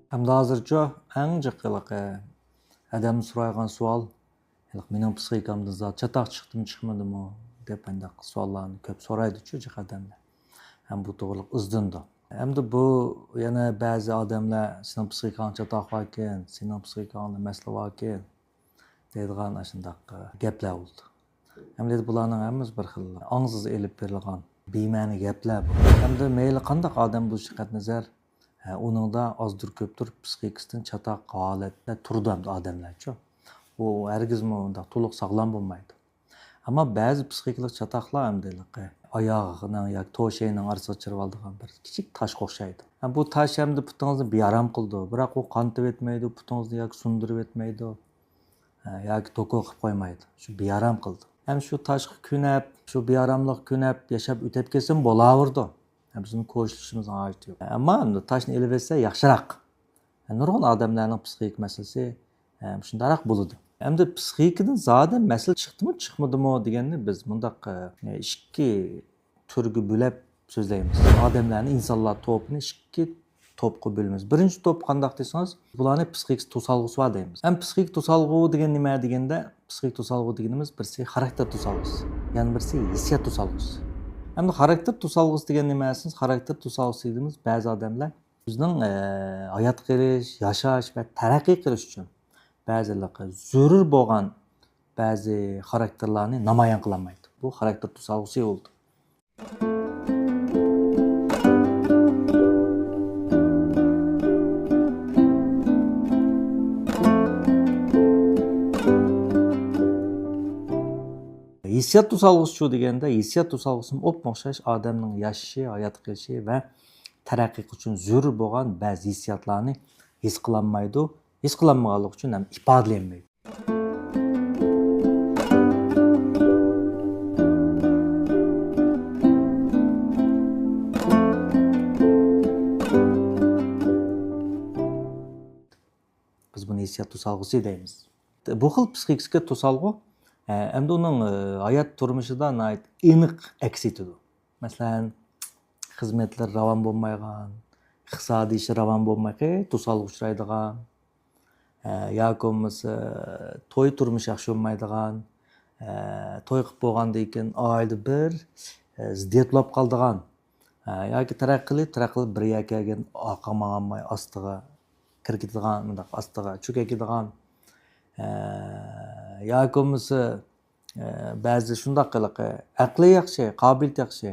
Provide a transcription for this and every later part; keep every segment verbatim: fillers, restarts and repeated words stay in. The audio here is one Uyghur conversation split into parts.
ئەمدى ھازىرچۇ ئەڭ جىق ھېلىقى ئادەمدىن سورايدىغان سوئال، ھېلىقى مېنىڭ پسىخىكامدىن زادى چاتاق چىقتىمۇ، چىقمىدىمۇ دەپ ئانداق سوئاللارنى كۆپ سورايدۇچۇ جىق ئادەملەر. ھەم بۇ توغرىلىق ئىزدىنىدۇ. ئەمدى بۇ يەنە بەزى ئادەملەر، سېنىڭ پسىخىكاڭدا چاتاق باركەن، سېنىڭ پسىخىكاڭدا مەسىلە باركەن دەيدىغان ئاشۇنداق گەپلەر بولىدۇ. ئەمەلىيەتتە بۇلارنىڭ ھەممىسى بىر خىل ئاڭسىز ئېلىپ بېرىلغان بىمەنە گەپلەر بۇ. ئەمدى مەيلى قانداق ئادەم بولۇشى قەتئىينەزەر، ھە، ئۇنىڭدا ئازدۇر كۆپتۇر پسىخىكىسىدىن چاتاق ھالەتتە تۇرىدۇ ئەمدى ئادەملەرچۇ. ئۇ ھەرگىزمۇ ئۇنداق تولۇق ساغلام بولمايدۇ. ئەمما بەزى پسىخىكىلىق چاتاقلار ئەمدى ھېلىقى ئاياغنىڭ ياكى توشەينىڭ ئارىسىغا چىرىۋالىدىغان بىر كىچىك تاشقا ئوخشايدۇ. ھە، بۇ تاش ئەمدى پۇتىڭىزنى بىئارام قىلىدۇ، بىراق ئۇ قانىتىۋەتمەيدۇ، پۇتىڭىزنى ياكى سۇندۇرۇۋەتمەيدۇ، ھە، ياكى توكو قىلىپ قويمايدۇ. شۇ بىئارام قىلىدۇ. ھەم شۇ تاشقا كۆنەپ، شۇ بىئاراملىققا كۆنەپ ياشاپ ئۆتەپ كەتسىمۇ بولاۋېرىدۇ. ھە، بىزنىڭ كوشلىشىمىزنىڭ ھاجىتى يوق. ئەمما ئەمدى تاشنى ئېلىۋەتسە ياخشىراق. نۇرغۇن ئادەملەرنىڭ پسىخىكا مەسىلىسى، ئە، مۇشۇنداقراق بولىدۇ. ئەمدى پسىخىكىدىن زادى مەسىلە چىقتىمۇ، چىقمىدىمۇ دېگەننى بىز مۇنداق، ئە، ئىككى تۈرگە بۆلۈپ سۆزلەيمىز. ئادەملەرنى، ئىنسانلار توپىنى ئىككى توپقا بۆلىمىز. بىرىنچى توپ قانداق دېسىڭىز، بۇلارنى پسىخىكا توسالغۇسى بار دەيمىز. ھەم پسىخىكا توسالغۇ دېگەن نېمە دېگەندە، پسىخىكا توسالغۇ دېگىنىمىز بىرسى خاراكتېر توسالغۇسى، يەنە بىرسى ھېسسىيات توسالغۇسى. ئەمدى خاراكتېر توسالغۇسى دېگەن نېمە دېسىڭىز، خاراكتېر توسالغۇسى دېگىنىمىز بەزى ئادەملەر ئۆزىنىڭ، ئە، ھايات قېلىش، ياشاش ۋە تەرەققىي قىلىش ئۈچۈن بەزى زۆرۈر بولغان بەزى خاراكتېرلارنى نامايان قىلالمايدۇ. بۇ خاراكتېر توسالغۇسى بولىدۇ. ھېسسىيات توسالغۇسىچۇ دېگەندە، ھېسسىيات توسالغۇسىمۇ ئوپمۇ ئوخشاش ئادەمنىڭ ياشىشى، ھايات قېلىشى ۋە تەرەققىي قىلىش ئۈچۈن زۆرۈر بولغان بەزى ھېسسىياتلارنى ھېس قىلالمايدۇ. ھېس قىلالمىغانلىقى ئۈچۈن ھەم ئىپادىلىيەلمەيدۇ. بىز بۇنى ھېسسىيات توسالغۇسى دەيمىز. بۇ خىل پسىخىكىسىكا توسالغۇ، ئە، ئەمدى ئۇنىڭ، ئە، ھايات تۇرمۇشىدا ناھايىتى ئېنىق ئەكس ئېتىدۇ. مەسىلەن، خىزمەتلىرى راۋان بولمايدىغان، ئىقتىسادىي ئىشى راۋان بولماي، توسالغۇغا ئۇچرايدىغان، ئە، ياكى بولمىسا توي تۇرمۇش ياخشى بولمايدىغان، ئە، توي قىلىپ بولغاندىن كېيىن ئائىلىدە بىر، ئە، زىددىيەت بولۇپ قالىدىغان، ئە، ياكى تەرەققىي قىلىپ، تەرەققىي قىلىپ بىر يەرگە كەلگەن ئارقىغا ماڭالماي ئاستىغا كىرىپ كېتىدىغان، مۇنداق ئاستىغا چۆكۈپ كېتىدىغان، ئە، ياكى بولمىسا، ئە، بەزى شۇنداق ھېلىقى ئەقلى ياخشى، قابىلىيىتى ياخشى،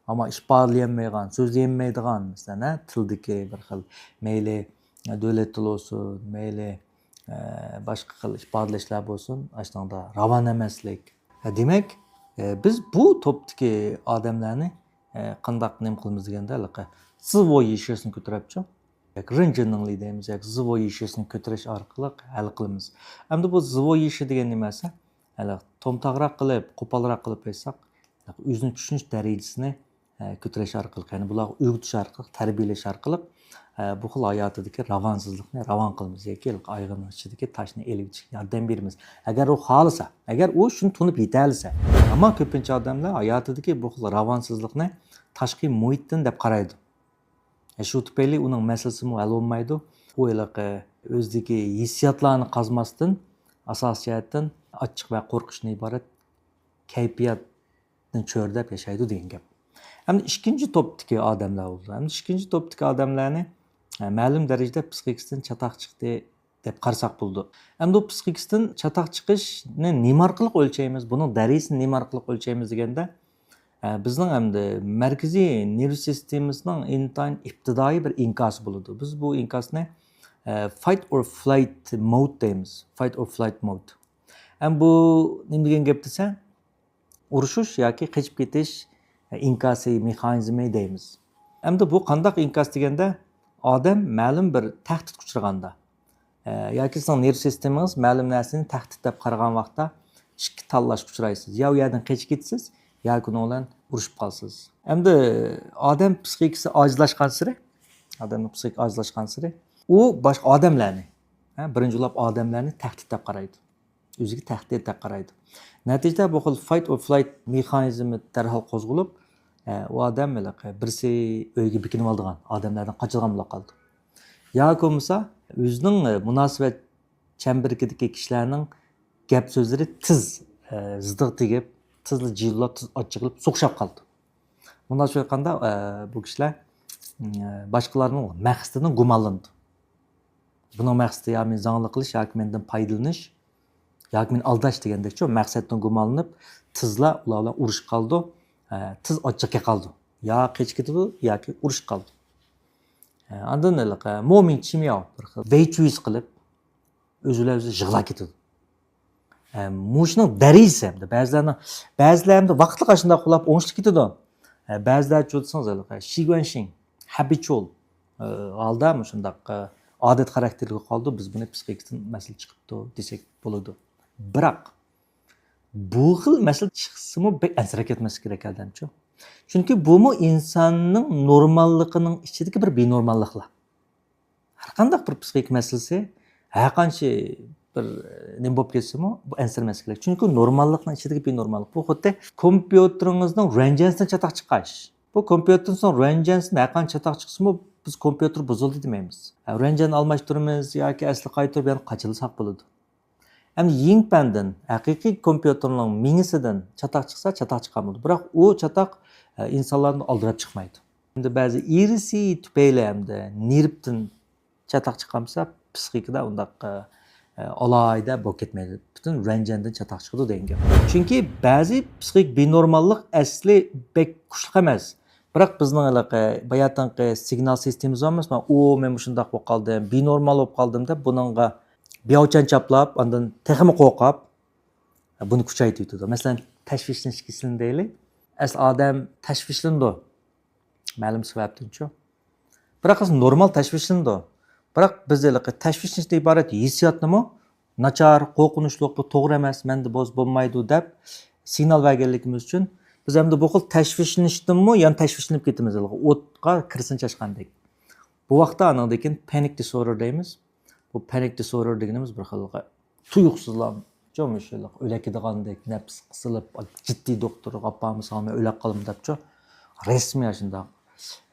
ئەمما ئىپادىلىيەلمەيدىغان، سۆزلىيەلمەيدىغان، مەسىلەن، ھە، تىلدىكى بىر خىل مەيلى دۆلەت تىلى بولسۇن، مەيلى، ئە، باشقا خىل ئىپادىلەشلەر بولسۇن، ئاشۇنىڭدا راۋان ئەمەسلىك. ھە، دېمەك، ئە، بىز بۇ توپتىكى ئادەملەرنى، ئە، قانداق نېمە قىلىمىز دېگەندە، ھېلىقى زىۋو يىشىسىنى كۆتۈرۈپچۇ، ياكى رېنجىنىڭلى دەيمىز، ياكى زىۋو يىشىسىنى كۆتۈرۈش ئارقىلىق ھەل قىلىمىز. ئەمدى بۇ زىۋو يىشى دېگەن نېمە دېسە، ھېلىقى تومتاغراق قىلىپ، قوپالراق قىلىپ ئېيتساق، ئۆزىنى چۈشىنىش دەرىجىسىنى، ئە، كۆتۈرۈش ئارقىلىق، يەنى بۇلارغا ئۆگىتىش ئارقىلىق، تەربىيەلەش ئارقىلىق، ئە، بۇ خىل ھاياتىدىكى راۋانسىزلىقنى راۋان قىلىمىز ياكى ھېلىقى ئايىغىنىڭ ئىچىدىكى تاشنى ئېلىۋېتىشكە ياردەم بېرىمىز. ئەگەر ئۇ خالىسا، ئەگەر ئۇ شۇنى تونۇپ يېتەلىسە. ئەمما كۆپىنچە ئادەملەر ھاياتىدىكى بۇ خىل راۋانسىزلىقنى تاشقى مۇھىتتىن دەپ قارايدۇ. شۇ تۈپەيلى ئۇنىڭ مەسىلىسىمۇ ھەل بولمايدۇ. ئۇ ھېلىقى ئۆزىدىكى ھېسسىياتلارنى قازماستىن، ئاساسىي جەھەتتىن ئاچچىق ۋە قورقۇشتىن ئىبارەت كەيپىياتنى چۆرىدەپ ياشايدۇ دېگەن گەپ. ئەمدى ئىككىنچى توپتىكى ئادەملەر بولىدۇ. ئەمدى ئىككىنچى توپتىكى ئادەملەرنى، ئە، مەلۇم دەرىجىدە پسىخىكىسىدىن چاتاق چىقتى دەپ قارىساق بولىدۇ. ئەمدى بۇ پسىخىكىسىدىن چاتاق چىقىشنى نېمە ئارقىلىق ئۆلچەيمىز؟ بۇنىڭ دەرىجىسىنى نېمە ئارقىلىق ئۆلچەيمىز دېگەندە، ئە، بىزنىڭ ئەمدى مەركىزىي نېرۋا سىستېمىسىنىڭ ئىنتايىن ئىپتىدائىي بىر ئىنكاسى بولىدۇ. بىز بۇ ئىنكاسنى، ئە، fight or flight mode دەيمىز. Fight or flight mode. ئەمدى بۇ نېمە دېگەن گەپ دېسە، ئۇرۇشۇش ياكى قېچىپ كېتىش ئىنكاسى مېخانىزمى دەيمىز. ئەمدى بۇ قانداق ئىنكاس دېگەندە، ئادەم مەلۇم بىر تەھدىتكە ئۇچرىغاندا، ئە، ياكى سىزنىڭ نېرۋا سىستېمىڭىز مەلۇم نەرسىنى تەھدىت دەپ قارىغان ۋاقىتتا ئىككى تاللاشقا ئۇچرايسىز. يا ئۇ يەردىن قېچىپ كېتىسىز، ياكى ئۇنىڭ بىلەن ئۇرۇشۇپ قالىسىز. ئەمدى ئادەم پسىخىكىسى ئاجىزلاشقانسېرى، ئادەمنىڭ پسىخىكىسى ئاجىزلاشقانسېرى، ئۇ باشقا ئادەملەرنى، ھە، بىرىنچى بولۇپ ئادەملەرنى تەھدىت دەپ قارايدۇ. ئۆزىگە تەھدىت دەپ قارايدۇ. نەتىجىدە بۇ خىل fight or flight مېخانىزمى دەرھال قوزغىلىپ، ئە، ئۇ ئادەم ھېلىقى بىرسى ئۆيگە بېكىنىۋالىدىغان، ئادەملەردىن قاچىدىغان بولۇپ قالىدۇ. ياكى بولمىسا ئۆزىنىڭ، ئە، مۇناسىۋەت چەمبىرىكىدىكى كىشىلەرنىڭ گەپ سۆزلىرى تېز، ئە، زىتىغا تېگىپ، تېزلا جىللاپ، تېز ئاچچىقلاپ، سوقۇشۇپ قالىدۇ. مۇنداقچە ئېيتقاندا، ئە، بۇ كىشىلەر، ئە، باشقىلارنىڭ مەقسىتىدىن گۇمانلىنىدۇ. بۇنىڭ مەقسىتى يا مېنى زاڭلىق قىلىش، ياكى مەندىن پايدىلىنىش، ياكى مېنى ئالداش دېگەندەكچۇ، مەقسەتتىن گۇمانلىنىپ، تېزلا ئۇلار بىلەن ئۇرۇشۇپ قالىدۇ، ئە، تېز ئاچچىقى قالىدۇ. يا قېچىپ كېتىدۇ، ياكى ئۇرۇشۇپ قالىدۇ. ئە، ئاندىن ھېلىقى مومىن چىمياۋ بىر خىل ۋەيچۈيىس قىلىپ، ئۆزى بىلەن ئۆزى يىغلاپ كېتىدۇ. ئە، مۇشۇنىڭ دەرىجىسى ھەمدە بەزىلەرنىڭ، بەزىلەر ھەمدە ۋاقىتلىق ئاشۇنداق قىلىپ ئوڭشىلىپ كېتىدۇ. ئە، بەزىلەرچۇ دېسىڭىز ھېلىقى شىگۇەنشىڭ، ھەبىچۇئال، ئە، ھالدا مۇشۇنداق، ئە، ئادەت خاراكتېرلىك قالىدۇ، بىز بۇنى پسىخىكىسىدىن مەسىلە چىقىپتۇ دېسەك بولىدۇ. بىراق، بۇ خىل مەسىلە چىقسىمۇ بەك ئەنسىرەپ كەتمەسلىك كېرەك ئادەمچۇ. چۈنكى بۇمۇ ئىنساننىڭ نورماللىقىنىڭ ئىچىدىكى بىر بىنورماللىقلار. ھەرقانداق بىر پسىخىك مەسىلىسى، ھەرقانچە بىر نېمە بولۇپ كەتسىمۇ، بۇ ئەنسىرىمەسلىك كېرەك. چۈنكى نورماللىقنىڭ ئىچىدىكى بىنورماللىق. بۇ خۇددى كومپيۇتېرىڭىزنىڭ رەنجەنسىدىن چاتاق چىققاچ. بۇ كومپيۇتېرىڭىزنىڭ رەنجەنسىدىن ھەرقانچە چاتاق چىقسىمۇ، بىز كومپيۇتېر بۇزۇلدى دېمەيمىز. رەنجەن ئالماشتۇرىمىز ياكى ئەسلى قايتۇرۇپ يەنە قاچىلىساق بولىدۇ. ئەمدى يىڭپەندىن، ھەقىقىي كومپيۇتېرنىڭ مېڭىسىدىن چاتاق چىقسا، چاتاق چىققان بولىدۇ. بىراق ئۇ چاتاق، ئە، ئىنسانلاردىن ئالدىراپ چىقمايدۇ. ئەمدى بەزى ئىرسىي تۈپەيلى ھەمدە نېرۋىدىن چاتاق چىققان بولسا، پسىخىكىدا ئۇنداق، ئە، ئالاھىدە بولۇپ كەتمەيدۇ. پۈتۈن رەنجەندىن چاتاق چىقىدۇ دېگەن گەپ. چۈنكى بەزى پسىخىك بىنورماللىق ئەسلى بەك كۈچلۈك ئەمەس. بىراق بىزنىڭ ھېلىقى باياتىنقى سىگنال سىستېمىمىز بار ئەمەسمۇ، ئۇ مەن مۇشۇنداق بولۇپ قالدىم، بىنورمال بولۇپ قالدىم دەپ بۇنىڭغا بىئاۋچان چاپلاپ، ئاندىن تېخىمۇ قورقۇپ، بۇنى كۈچەيتىۋېتىدۇ. مەسىلەن، تەشۋىشلىنىش كېسىلىنى دەيلى. ئەسلى ئادەم تەشۋىشلىنىدۇ، مەلۇم سەۋەبتىنچۇ. بىراق ئەسلى نورمال تەشۋىشلىنىدۇ. بىراق بىز ھېلىقى تەشۋىشلىنىشتىن ئىبارەت ھېسسىياتنىمۇ ناچار، قورقۇنچلۇق، بۇ توغرا ئەمەس، مەندە بولسا بولمايدۇ دەپ سىگنال بەرگەنلىكىمىز ئۈچۈن، بىز ئەمدى بۇ خىل تەشۋىشلىنىشتىنمۇ يەنە تەشۋىشلىنىپ كېتىمىز، ھېلىقى ئوتقا كىرسىنى چاچقاندەك. بۇ ۋاقىتتا ئانىڭدىن كېيىن پانىك دىسوردېر دەيمىز. بۇ پانىك دىسوردېر دېگىنىمىز بىر خىل چومۇشلۇق، ئۆلەكىدىغاندەك، نەپسى قىسىلىپ، جىددىي دوختۇرغا ئاپارمىساڭ مەن ئۆلۈپ قالىمەن دەپچۇ، رەسمىي ئاشۇنداق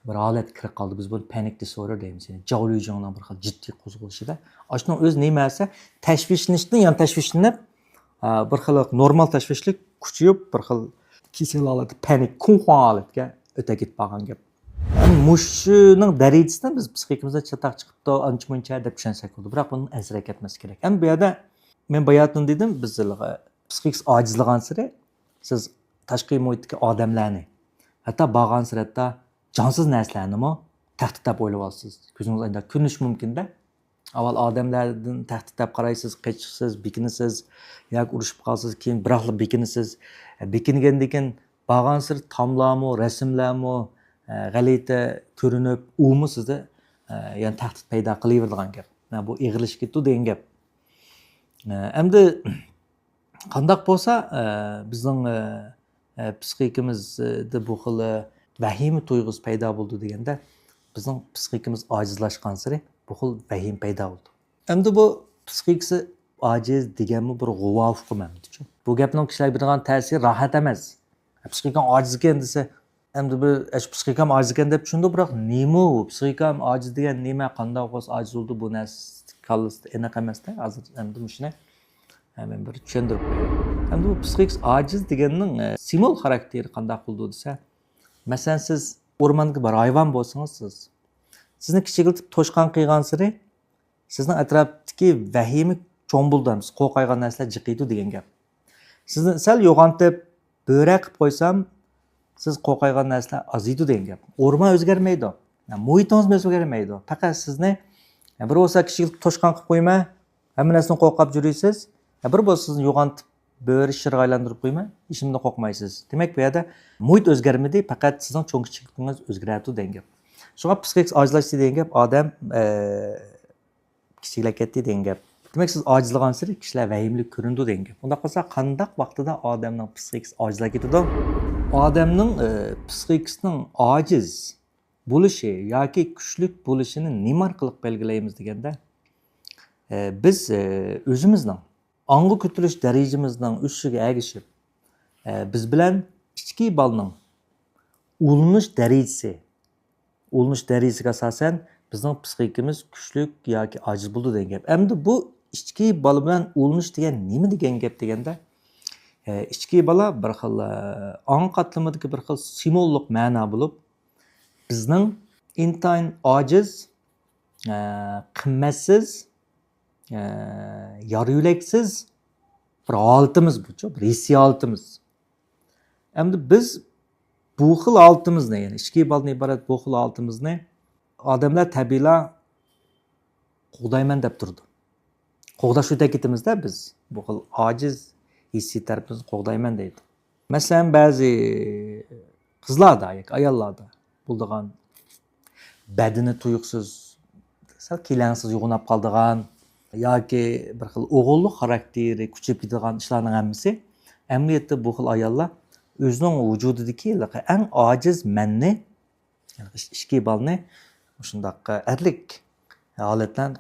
بىر ھالەتكە كىرىپ قالدى. بىز بۇنى پانىك دىسوردېر دەيمىز. يەنى جاۋ لۈيجىڭنىڭ بىر خىل جىددىي قوزغىلىشىدا. ئاشۇنىڭ ئۆزى نېمە دېسە، تەشۋىشلىنىشتىن يەنە تەشۋىشلىنىپ، ئا، بىر خىل نورمال تەشۋىشلىك كۈچىيىپ، بىر خىل كېسەل ھالىتى، پانىك، كۇڭخۇاڭ ھالەتكە ئۆتۈپ كېتىپ قالغان گەپ. ئەمدى مۇشۇنىڭ دەرىجىسىدە بىز پسىخىكىمىزدا چاتاق چىقىپتۇ، ئانچە مۇنچە دەپ چۈشەنسەك بولىدۇ. بىراق بۇنى ئەنسىرەپ كەتمەسلىك كېرەك. ئەمدى بۇ يەردە مەن باياتىن دېدىم، بىز پسىخىكىسى ئاجىزلىغانسېرى سىز تاشقى مۇھىتتىكى ئادەملەرنى، ھەتتا بارغانسېرى ھەتتا جانسىز نەرسىلەرنىمۇ تەھدىت دەپ ئويلىۋالىسىز. كۆزىڭىز ئايدا كۆرۈنۈشى مۇمكىن-دە. ئاۋۋال ئادەملەردىن تەھدىت دەپ قارايسىز، قېچىسىز، بېكىنىسىز ياكى ئۇرۇشۇپ قالىسىز، كېيىن بىراقلا بېكىنىسىز. بېكىنگەندىن كېيىن بارغانسېرى تاملارمۇ، رەسىملەرمۇ، ئە، غەلىتە كۆرۈنۈپ، ئۇمۇ سىزدە، ئە، يەنە تەھدىت پەيدا قىلىۋېرىدىغان گەپ. مانا بۇ ئېغىرلىشىپ كېتىدۇ دېگەن گەپ. ئە، ئەمدى قانداق بولسا، ئە، بىزنىڭ، ئە، ئە، پسىخىكىمىزدا بۇ خىل، ئە، ۋەھىمە تۇيغۇسى پەيدا بولىدۇ دېگەندە، بىزنىڭ پسىخىكىمىز ئاجىزلاشقانسېرى بۇ خىل ۋەھىمە پەيدا بولىدۇ. ئەمدى بۇ پسىخىكىسى ئاجىز دېگەنمۇ بىر غۇۋا ئۇقۇم ئەمدىچۇ. بۇ گەپنىڭ كىشىلەرگە بېرىدىغان تەسىرى راھەت ئەمەس. پسىخىكاڭ ئاجىزكەن دېسە، ئەمدى بىر، ئەش، پسىخىكام ئاجىزكەن دەپ چۈشىنىدۇ، بىراق نېمە ئۇ؟ پسىخىكام ئاجىز دېگەن نېمە؟ قانداق بولسا ئاجىز بولىدۇ؟ بۇ نەرسە كاللىسىدا ئېنىق ئەمەس-دە. ھازىر ئەمدى مۇشۇنى مەن بىر چۈشەندۈرۈپ قوياي. ئەمدى بۇ پسىخىكىسى ئاجىز دېگەننىڭ، ئە، سىمۋول خاراكتېرى قانداق بولىدۇ دېسە، مەسىلەن، سىز ئورماندىكى بىر ھايۋان بولسىڭىز، سىز سىزنى كىچىكلىتىپ توشقان قىلغانسېرى، سىزنىڭ ئەتراپتىكى ۋەھىمە چوڭ بولىدۇ، سىز قورقايدىغان نەرسىلەر جىقىيدۇ دېگەن گەپ. سىزنى سەل يوغانتىپ، بۆرە قىلىپ قويسام، سىز قورقايدىغان نەرسىلەر ئازىيىدۇ دېگەن گەپ. ئورمان ئۆزگەرمەيدۇ. مۇھىتىڭىزمۇ ئۆزگەرمەيدۇ. پەقەت سىزنى، بىر بولسا كىچىكلىك توشقان قىلىپ قويما، ھەممە نەرسىدىن قورقۇپ يۈرىسىز. بىر بولسا سىزنى يوغانتىپ، بۆرە شىرغا ئايلاندۇرۇپ قويما، ھېچنېمىدىن قورقمايسىز. دېمەك، بۇ يەردە مۇھىت ئۆزگەرمىدى، پەقەت سىزنىڭ چوڭ كىچىكلىكىڭىز ئۆزگىرەتتى دېگەن گەپ. شۇڭا پسىخىكىسى ئاجىزلاشتى دېگەن گەپ ئادەم، ئە، كىچىكلەپ كەتتى دېگەن گەپ. دېمەك، سىز ئاجىزلىغانسېرى كىشىلەر ۋەھىمىلىك كۆرۈنىدۇ دېگەن گەپ. ئۇنداق بولسا، قانداق ۋاقتىدا ئادەمنىڭ پسىخىكىسى ئاجىزلاپ كېتىدۇ؟ ئادەمنىڭ، ئە، پسىخىكىسىنىڭ ئاجىز بولۇشى ياكى كۈچلۈك بولۇشىنى نېمە ئارقىلىق بەلگىلەيمىز دېگەندە، ئە، بىز، ئە، ئۆزىمىزنىڭ ئاڭغا كۆتۈرۈش دەرىجىمىزنىڭ ئۆسۈشىگە ئەگىشىپ، ئە، بىز بىلەن كىچىكى بالىنىڭ ئۇلىنىش دەرىجىسى، ئۇلىنىش دەرىجىسىگە ئاساسەن بىزنىڭ پسىخىكىمىز كۈچلۈك ياكى ئاجىز بولىدۇ دېگەن گەپ. ئەمدى بۇ ئىچكى بالا بىلەن ئۇلىنىش دېگەن نېمە دېگەن گەپ دېگەندە، ئە، ئىچكى بالا بىر خىل، ئە، ئاڭ قاتلىمىدىكى بىر خىل سىمۋوللۇق مەنا بولۇپ، بىزنىڭ ئىنتايىن ئاجىز، ئە، قىممەتسىز، ئە، يار يۈرەكسىز بىر ھالىتىمىز بۇچۇ، بىر ھېسسىي ھالىتىمىز. ئەمدى بىز بۇ خىل ھالىتىمىزنى، يەنى ئىچكى بالىدىن ئىبارەت بۇ خىل ھالىتىمىزنى ئادەملەر تەبىئىيلا قوغدايمەن دەپ تۇرىدۇ. قوغداش يۈرۈپ كېتىمىز-دە بىز. بۇ خىل ئاجىز ھېسسىي تەرىپىمىزنى قوغدايمەن دەيدۇ. مەسىلەن، بەزى قىزلاردا ياكى ئاياللاردا بولىدىغان بەدىنى تۇيۇقسىز، سەل كېلەڭسىز يوغىناپ قالىدىغان ياكى بىر خىل ئوغۇللۇق خاراكتېرى كۈچىيىپ كېتىدىغان ئىشلارنىڭ ھەممىسى، ئەمەلىيەتتە بۇ خىل ئاياللار ئۆزىنىڭ ۋۇجۇدىدىكى ئەڭ ئاجىز مەننى، يەنى ئىچ-، ئىچكى بالىنى مۇشۇنداق ئەرلىك ھالەت بىلەن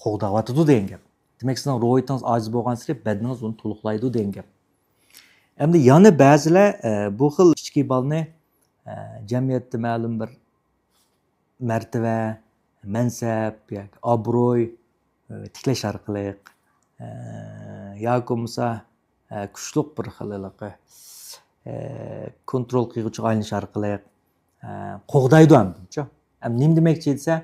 قوغداۋاتىدۇ دېگەن گەپ. دېمەك، سىزنىڭ روھىيىتىڭىز ئاجىز بولغانسېرى بەدىنىڭىز ئۇنى تولۇقلايدۇ دېگەن گەپ. ئەمدى يەنە بەزىلەر، ئە، بۇ خىل ئىچكى بالىنى، ئە، جەمئىيەتتە مەلۇم بىر مەرتىۋە، مەنسەپ ياكى ئابرۇي، ئە، تىكلەش ئارقىلىق، ئە، ياكى بولمىسا، ئە، كۈچلۈك بىر خىل ھېلىقى، ئە، كونترول قىلغۇچىغا ئايلىنىش ئارقىلىق، ئە، قوغدايدۇ ئەمدىچۇ. ئەمدى نېمە دېمەكچى دېسە،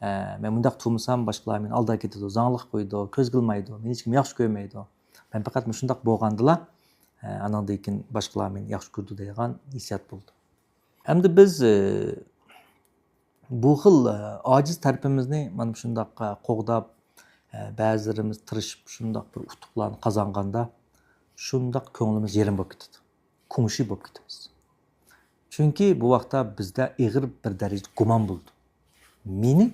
ئە، مەن مۇنداق تۇرمىسام باشقىلار مېنى ئالداپ كېتىدۇ، زاڭلىق قويىدۇ، كۆزگە ئىلمايدۇ، مېنى ھېچكىم ياخشى كۆرمەيدۇ. مەن پەقەت مۇشۇنداق بولغاندىلا، ئە، ئانىڭدىن كېيىن باشقىلار مېنى ياخشى كۆرىدۇ دەيدىغان ھېسسىيات بولىدۇ. ئەمدى بىز، ئە، بۇ خىل، ئە، ئاجىز تەرىپىمىزنى مانا شۇنداق، ئە، قوغداپ، ئە، بەزىلىرىمىز تىرىشىپ شۇنداق بىر ئۇتۇقلارنى قازانغاندا، شۇنداق كۆڭلىمىز يېرىم بولۇپ كېتىدۇ. كۇڭشى بولۇپ كېتىمىز. چۈنكى بۇ ۋاقىتتا بىزدە ئېغىر بىر دەرىجىدە گۇمان بولىدۇ. مېنى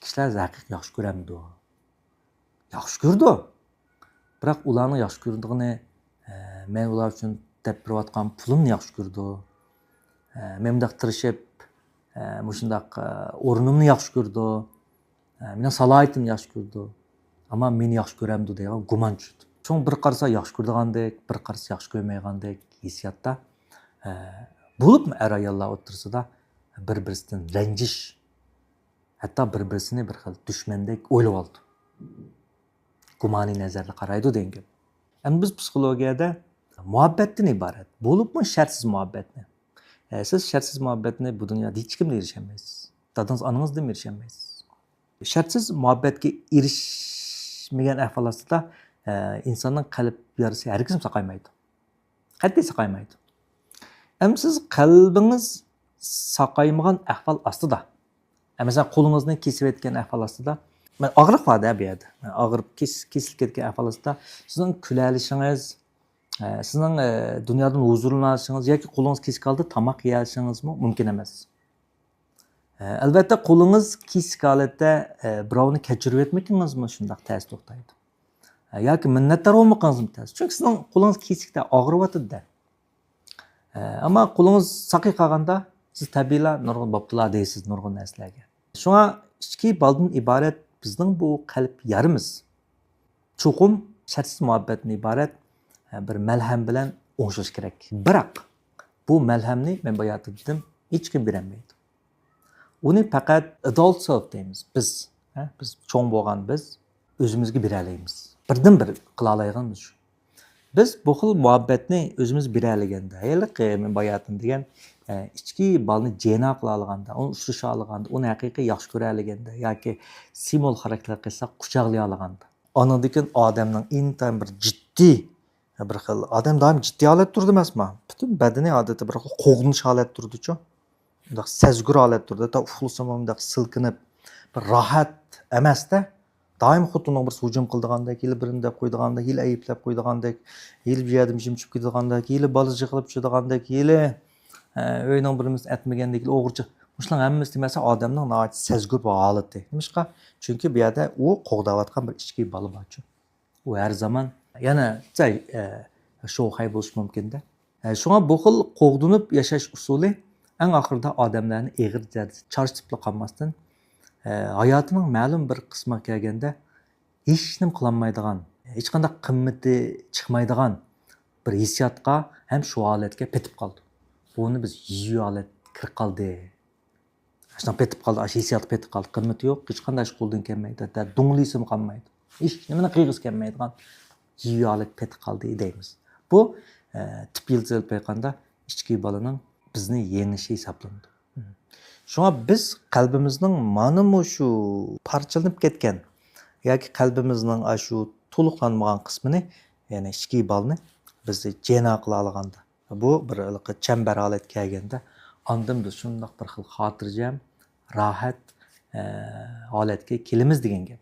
كىشىلەر ھەقىقىي ياخشى كۆرەمدۇ؟ ياخشى كۆرىدۇ. بىراق ئۇلارنىڭ ياخشى كۆرىدىغىنى، ئە، مەن ئۇلار ئۈچۈن دەپ بېرىۋاتقان پۇلۇمنى ياخشى كۆرىدۇ. ئە، مەن مۇنداق تىرىشىپ، ئە، مۇشۇنداق، ئە، ئورنۇمنى ياخشى كۆرىدۇ. ئە، مېنىڭ سالاھىيىتىمنى ياخشى كۆرىدۇ. ئەمما مېنى ياخشى كۆرەمدۇ دەيدىغان گۇمان چۈشىدۇ. شۇڭا بىر قارىسا ياخشى كۆرىدىغاندەك، بىر قارىسا ياخشى كۆرمەيدىغاندەك ھېسسىياتتا، ئە، بولۇپمۇ ئەر-ئاياللار ئوتتۇرىسىدا بىر-بىرسىدىن رەنجىش، ھەتتا بىر-بىرسىنى بىر خىل دۈشمەندەك ئويلىۋالىدۇ. گۇمانىي نەزەردە قارايدۇ دېگەن گەپ. ئەمدى بىز پسىخولوگىيەدە مۇھەببەتتىن ئىبارەت، بولۇپمۇ شەرتسىز مۇھەببەتنى. ئە، سىز شەرتسىز مۇھەببەتنى بۇ دۇنيادا ھېچكىمدىن ئېرىشەلمەيسىز. دادىڭىز، ئانىڭىزدىن ئېرىشەلمەيسىز. شەرتسىز مۇھەببەتكە ئېرىشمىگەن ئەھۋال ئاستىدا، ئە، ئىنساننىڭ قەلب يارىسى ھەرگىزمۇ ساقايمايدۇ. قەتئىي ساقايمايدۇ. ئەمدى سىز قەلبىڭىز ساقايمىغان ئەھۋال ئاستىدا، ئە، مەسىلەن، قولىڭىزنى كېسىۋەتكەن ئەھۋال ئاستىدا، مەن ئاغرىق بار-دە بۇ يەردە. مەن ئاغرىپ كېس-، كېسىلىپ كەتكەن ئەھۋال ئاستىدا سىزنىڭ كۈلەلىشىڭىز، ئە، سىزنىڭ، ئە، دۇنيادىن ھۇزۇرلىنىشىڭىز ياكى قولىڭىز كېسىك ھالدا تاماق يېيەلىشىڭىزمۇ مۇمكىن ئەمەس. ئە، ئەلۋەتتە، قولىڭىز كېسىك ھالەتتە، ئە، بىراۋنى كەچۈرۈۋەتمىكىڭىزمۇ شۇنداق تەس توختايدۇ. ئە، ياكى مىننەتدار بولمىقىڭىزمۇ تەس. چۈنكى سىزنىڭ قولىڭىز كېسىكتە ئاغرىۋاتىدۇ-دە. ئە، ئەمما قولىڭىز ساقىي قالغاندا، سىز تەبىئىيلا نۇرغۇن بوپتۇلا دەيسىز نۇرغۇن نەرسىلەرگە. شۇڭا ئىچكى بالىدىن ئىبارەت بىزنىڭ بۇ قەلب يارىمىز چوقۇم شەرتسىز مۇھەببەتتىن ئىبارەت، ئە، بىر مەلھەم بىلەن ئوڭشىلىشى كېرەك. بىراق، بۇ مەلھەمنى مەن باياتىن دېدىم، ھېچكىم بېرەلمەيدۇ. ئۇنى پەقەت adult self دەيمىز، بىز، ھە، بىز چوڭ بولغان بىز ئۆزىمىزگە بېرەلەيمىز. بىردىنبىر قىلالايدىغىنىمىز شۇ. بىز بۇ خىل مۇھەببەتنى ئۆزىمىز بېرەلىگەندە، ھېلىقى مەن باياتىن دېگەن، ئە، ئىچكى بالىنى جىنا قىلالىغاندا، ئۇنى ئۇچرىشالىغاندا، ئۇنى ھەقىقىي ياخشى كۆرەلىگەندە ياكى سىمۋول خاراكتېرلىك قىلساق، قۇچاقلىيالىغاندا، ئاندىن كېيىن ئادەمنىڭ ئىنتايىن بىر جىددىي، بىر خىل ئادەم دائىم جىددىي ھالەتتە تۇرىدۇ ئەمەسمۇ؟ پۈتۈن بەدىنى ئادەتتە بىر خىل قوغدىنىش ھالەتتە تۇرىدۇچۇ. مۇنداق سەزگۈر ھالەتتە تۇرىدۇ. ھەتتا ئۇخلىسىمۇ مۇنداق سىلكىنىپ، بىر راھەت ئەمەستە. دائىم خوتۇنىغا بىرسى ھۇجۇم قىلىدىغاندەك، ھېلى بىرنى دەپ قويىدىغاندەك، ھېلى ئەيىبلەپ قويىدىغاندەك، ھېلى بۇ يەردىن مىشىم چۈشۈپ كېتىدىغاندەك، ھېلى بالا يىقىلىپ چۈشىدىغاندەك، ھېلى، ئە، ئۆينىڭ بىر نېمىسىنى ئەتمىگەندەك، ھېلى ئوغرىچە. مۇشۇلارنىڭ ھەممىسى دېمەسە ئادەمنىڭ ناھايىتى سەزگۈر بىر ھالىتى. نېمىشقا؟ چۈنكى بۇ يەردە ئۇ قوغداۋاتقان بىر ئىچكى بالا بارچۇ. ئۇ ھەر زامان يەنە، ئە، شوخەي بولۇشى مۇمكىن-دە. ئە، شۇڭا بۇ خىل قوغدىنىپ ياشاش ئۇسۇلى ئەڭ ئاخىرىدا ئادەملەرنى ئېغىر دەردە چارچىتىپلا قالماستىن، ئە، ھاياتىنىڭ مەلۇم بىر قىسمىغا كەلگەندە ھېچنېمە قىلالمايدىغان، ھېچقانداق قىممىتى چىقمايدىغان بىر ھېسسىياتقا ھەم شۇ ھالەتكە پېتىپ قالىدۇ. بۇنى بىز يۈ ھالەت كىرىپ قالدى. بىزنىڭ پېتىپ قالدى، ئاشۇ ھېسسىيات پېتىپ قالدى، قىممىتى يوق، ھېچقانداق ئىش قولدىن كەلمەيدۇ، ھەتتا دۇڭلىسىمۇ قالمايدۇ. ھېچ نېمىنى قىلغۇسى كەلمەيدىغان جىۋى ھالەت پېتىپ قالدى دەيمىز. بۇ، ئە، تىپ يىلتىزى ئېلىپ ئېيتقاندا، ئىچكى بالىنىڭ بىزنى يېڭىشى ھېسابلىنىدۇ. شۇڭا بىز قەلبىمىزنىڭ مانا مۇشۇ پارچىلىنىپ كەتكەن ياكى قەلبىمىزنىڭ ئاشۇ تولۇقلانمىغان قىسمىنى، يەنى ئىچكى بالىنى بىز جەنا قىلالىغاندا، بۇ بىر ھېلىقى چەمبەر ھالەتكە كەلگەندە، ئاندىن بىز شۇنداق بىر خىل خاتىرجەم، راھەت، ئە، ھالەتكە كېلىمىز دېگەن گەپ.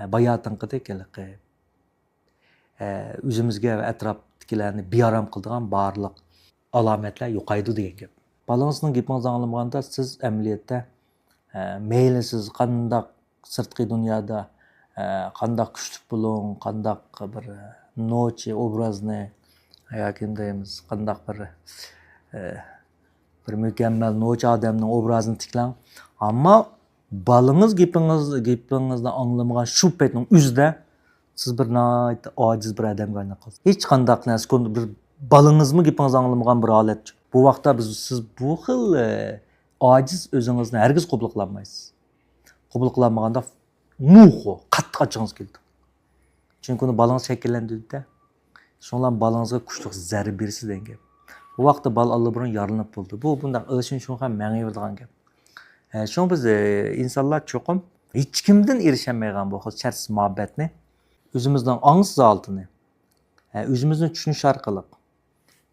ئە، باياتىنقىدەك ھېلىقى، ئە، ئۆزىمىزگە ۋە ئەتراپتىكىلەرنى بىئارام قىلىدىغان بارلىق ئالامەتلەر يوقايدۇ دېگەن گەپ. بالىڭىزنىڭ گېپىڭىزنى ئاڭلىمىغاندا، سىز ئەمەلىيەتتە، ئە، مەيلى سىز قانداق سىرتقى دۇنيادا، ئە، قانداق كۈچلۈك بولۇڭ، قانداق بىر، ئە، نوچى ئوبرازنى ياكى دەيمىز، قانداق بىر، ئە، بىر مۇكەممەل نوچى ئادەمنىڭ ئوبرازىنى تىكلەڭ. ئەمما بالىڭىز گېپىڭىز، گېپىڭىزنى ئاڭلىمىغان شۇ پەيتنىڭ ئۆزىدە سىز بىر ناھايىتى ئاجىز بىر ئادەمگە ئايلىنىپ قالىسىز. ھېچقانداق نەرسە كون-، بىر بالىڭىزمۇ گېپىڭىزنى ئاڭلىمىغان بىر ھالەت. بۇ ۋاقىتتا بىز، سىز بۇ خىل، ئە، ئاجىز ئۆزىڭىزنى ھەرگىز قوبۇل قىلالمايسىز. قوبۇل قىلالمىغاندا نوخۇ، قاتتىق ئاچچىقىڭىز كېلىدۇ. چۈنكى ئۇنى بالىڭىز شەكىللەندۈردى-دە. شۇڭا بالىڭىزغا كۈچلۈك زەربە بېرىسىز دېگەن گەپ. بۇ ۋاقىتتا بالا ئاللىبۇرۇن يارىلىنىپ بولىدۇ. بۇ بۇنداق ئېلىشىن شۇڭا مېڭىۋېرىدىغان گەپ. ئە، شۇڭا بىز، ئە، ئىنسانلار چوقۇم ھېچكىمدىن ئېرىشەلمەيدىغان بۇ خىل شەرتسىز مۇھەببەتنى ئۆزىمىزنىڭ ئاڭسىز ھالىتىنى، ئە، ئۆزىمىزنى چۈشىنىش ئارقىلىق،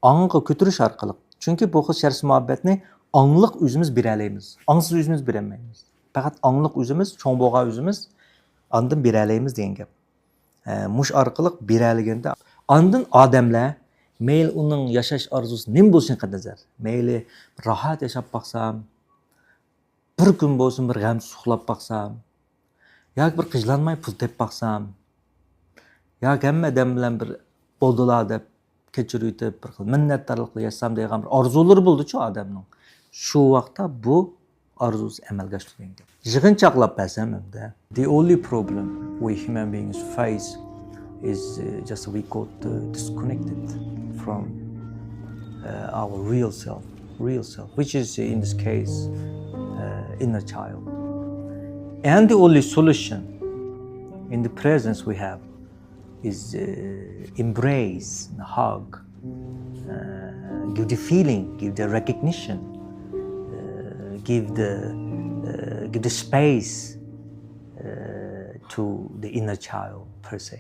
ئاڭغا كۆتۈرۈش ئارقىلىق. چۈنكى بۇ خىل شەرتسىز مۇھەببەتنى ئاڭلىق ئۆزىمىز بېرەلەيمىز. ئاڭسىز ئۆزىمىز بېرەلمەيمىز. پەقەت ئاڭلىق ئۆزىمىز، چوڭ بولغان ئۆزىمىز، ئاندىن بېرەلەيمىز دېگەن گەپ. ئە، مۇشۇ ئارقىلىق بېرەلىگەندە، ئاندىن ئادەملەر مەيلى ئۇنىڭ ياشاش ئارزۇسى نېمە بولۇشىغا قەتئىينەزەر، مەيلى راھەت ياشاپ باقسام، بىر كۈن بولسۇن بىر غەمسىز ئۇخلاپ باقسام، ياكى بىر قىجلانماي پۇل تېپىپ باقسام، ياكى ھەممە ئادەم بىلەن بىر بولدىلا دەپ كەچۈرۈۋېتىپ، بىر خىل مىننەتدارلىقلا ياشىسام دەيدىغان بىر ئارزۇلىرى بولىدۇچۇ ئادەمنىڭ. شۇ ۋاقىتتا بۇ ئارزۇسى ئەمەلگە ئاشىدۇ دېگەن گەپ. يىغىنچاقلاپ بەرسەم ئەمدى. The only problem we human beings face is, uh, just we got, uh, disconnected from, uh, our real self, real self, which is, uh, in this case, uh, inner child. And the only solution in the presence we have is, uh, embrace, hug, uh, give the feeling, give the recognition, uh, give the, uh, give the space, uh, to the inner child per se.